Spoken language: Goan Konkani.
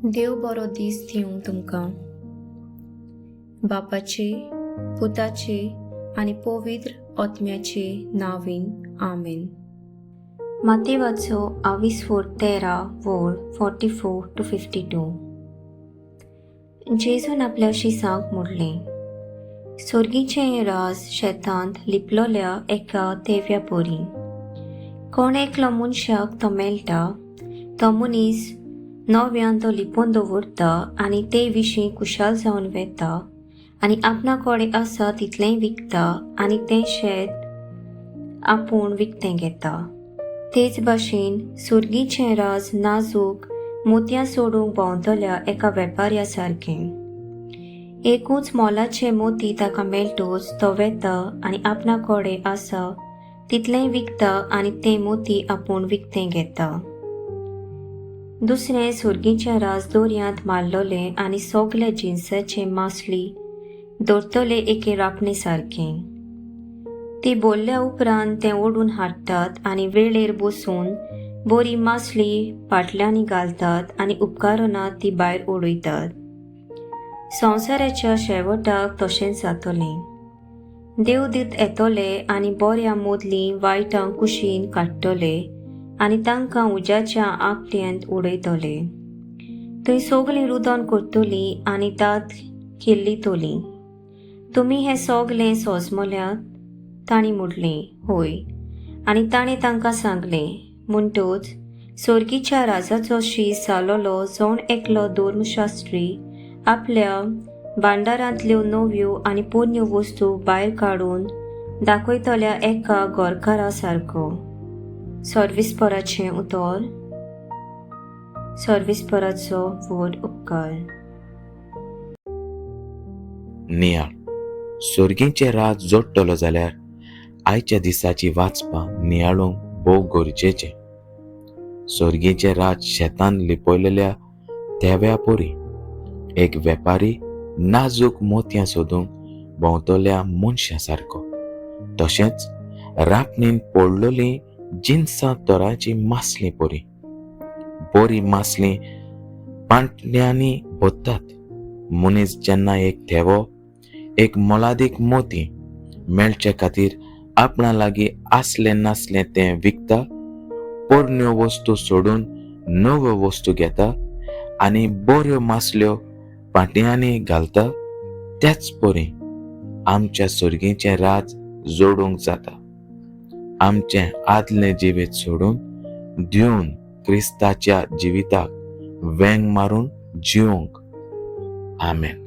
देव बरो दीस दिवं तुमकां. बापाचे, पुताचे आनी पवित्र आत्म्याचे नांवान, आमेन. मातेवाचो आविस्फोर 13 वोळ 44 to 52. जेजून आपल्या शिसांक म्हणलें, सोर्गीचें राज शेतांत लिपलोल्या एका तेव्या परी. कोण एकलो मनशाक तो मेळटा, तो मनीस नव्यान तो लिपोवन दवरता आनी ते विशीं खुशाल जावन वेता आनी आपणा कडेन आसा तितलेंय विकता आनी तें शेत आपूण विकतें घेता. तेच भाशेन सुर्गीचें राज नाजूक मोतयां सोडूंक भोंवतल्या एका वेपाऱ्या सारकें. एकूच मोलाचें मोती ताका मेळटूच तो वेता आनी आपणा कडेन आसा तितलेंय विकता आनी तें मोती आपूण विकतें घेता. दुसरें, सुर्गीचें राज दर्यांत मारलोलें आनी सगल्या जिनसाचे मासली धरतले एके रापणे सारकें. ती बोल्ल्या उपरांत तें ओडून हाडटात आनी वेळेर बसून बरी मासली पाटल्यांनी घालतात आनी उपकारना ती भायर उडयतात. संवसाराच्या शेवटाक तशेंच जातलें. देवदूत येतले आनी बऱ्या मदलीं वायटां कुशीन काडटले आनी तांकां उज्याच्या आंकड्यांत उडयतले. थंय सगळीं रुदन करतलीं आनी दांत किल्लितलीं. तुमी हें सगलें सोजमल्यात? तांणी म्हणलें, हय. आनी ताणें तांकां सांगलें, म्हणटच सोर्गीच्या राजाचो शीस जालोलो जण एकलो धर्मशास्त्री आपल्या भांडारांतल्यो नव्यो आनी पोरण्यो वस्तू भायर काडून दाखयतल्या एका गोरकारा सारको. सर्विस्पराचें उतर. सर्विस्पराचो व्हड उपकार. नियाळ. सोर्गींचें राज जोडटलो जाल्यार आयच्या दिसाची वाचपां नियाळूंक भोव गरजेचें. सोर्गींचें राज शेतान लिपयलेल्या तेव्या परी, एक वेपारी नाजूक मोतयां सोदूंक भोंवतल्या मनशा सारको, तशेंच रापणीन पडलोली जिनसां तरांची मासली परी. बरी मासली पांटल्यांनी भरतात. मनीस जेन्ना एक थेवो, एक मोलादीक मोती मेळचे खातीर आपणा लागीं आसलें नासलें तें विकता, पोरण्यो वस्तू सोडून नव्यो वस्तू घेता आनी बऱ्यो मासल्यो पांटयांनी घालता, त्याच परी आमच्या सर्गीचें राज जोडूंक जाता. आमचें आदलें जिवीत सोडून दिवन क्रिस्ताच्या जिविताक वेंग मारून जिवंक. आमेन.